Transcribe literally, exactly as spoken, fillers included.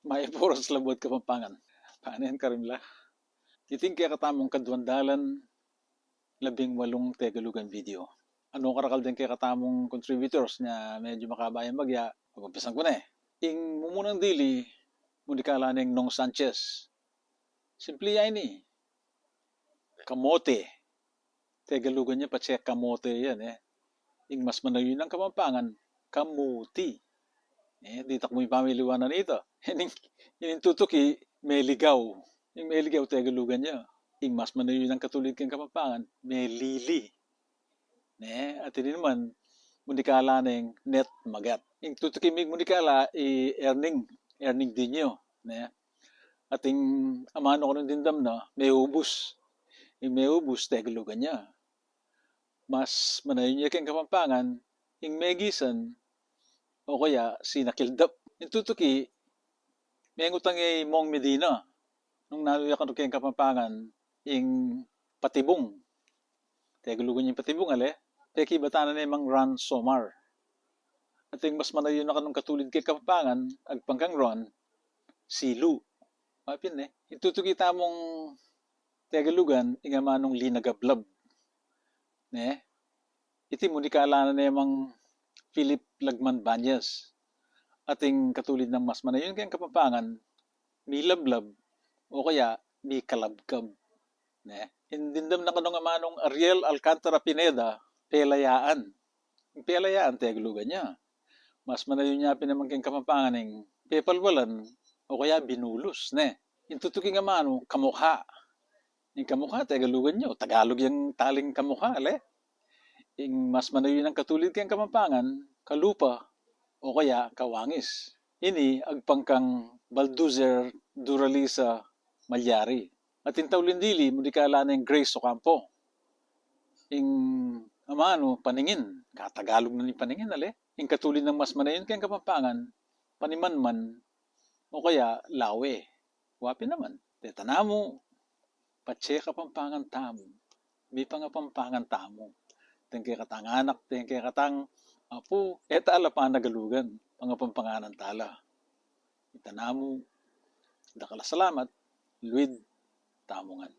Mayap a oras labuad Kapampangan. Panen karimla. Iting kekatamung kaduang dalan labing walung Tegalugan video. Anu karakal deng kekatamung contributors nya medyu makaba yang bagya, pag-umpisan ku ne. Ing mumunang dili, munikala neng Nong Sanchez. Simpli ya ini. Kamote. Tegalugan nya patse kamote yan, e. Ing mas manayun a Kapampangan, kamuti. E, ditak mu ipamiliwanan ita. Ining, ining tutuki, meligaw. Ing meligaw, Tegalugan nya. Ing mas manayun a katulid keng Kapampangan, melili. Ne, at ini naman, munikala neng net magat. Ing tutuki mi munikala, i Erning, Erning Dinyo. Ne. At ing amanu kanung dimdam na, meubus. Ing meubus, Tegalugan nya. Mas manayun ya keng Kapampangan, ing megisan, o kaya sinakildap. Ing tutuki, mengutang ya i Mong Medina. Nung nanu ya kanu keng Kapampangan, ing patibung. Tegalugan nya ing patibung, ale? Pekibatan na ne mang Ran Somar. At ing mas manayun a kanung katulid keng Kapampangan, agpang kang Ran, silu. Mapin, ne? Ing tutuki tamung Tegalugan, ing amanung linagablab. Ne? Iti munikala na ne mang Philip Lagman Bañez. At ing katulid nang mas manayun keng Kapampangan, milablab, o kaya mikalabkab. Ne? Ing dimdam na kanung amanung Ariel Alcantara Pineda, pelayaan. Ing pelayaan, Tegalugan nya. Mas manayun ya pin naman keng Kapampangan ing pepalwalan, o kaya binulus, ne? Ing tutuki ing amanu, kamukha. Ing kamukha, Tegalugan nya, Tagalog yang taling kamukha, ale? Ing mas manayun a katulid keng Kapampangan, kalupa, o kaya kawangis. Ini, agpang kang Balduzer Duralisa Malyari. At ing tauling dili, munikala neng Grace Ocampo. Ing amanu, paningin, katagalog na ning paningin, ale? Ing katulid nang mas manayun keng Kapampangan, panimanman, o kaya lawe. Wa pin naman. Deta namu, patse Kapampangan tamu. Mipangapampangan tamu. Deng kekatang anak, deng kekatang apu, e tala panagalugan, pangapampanganan tala. Ita namu, dakal a salamat, luid tamu ngan.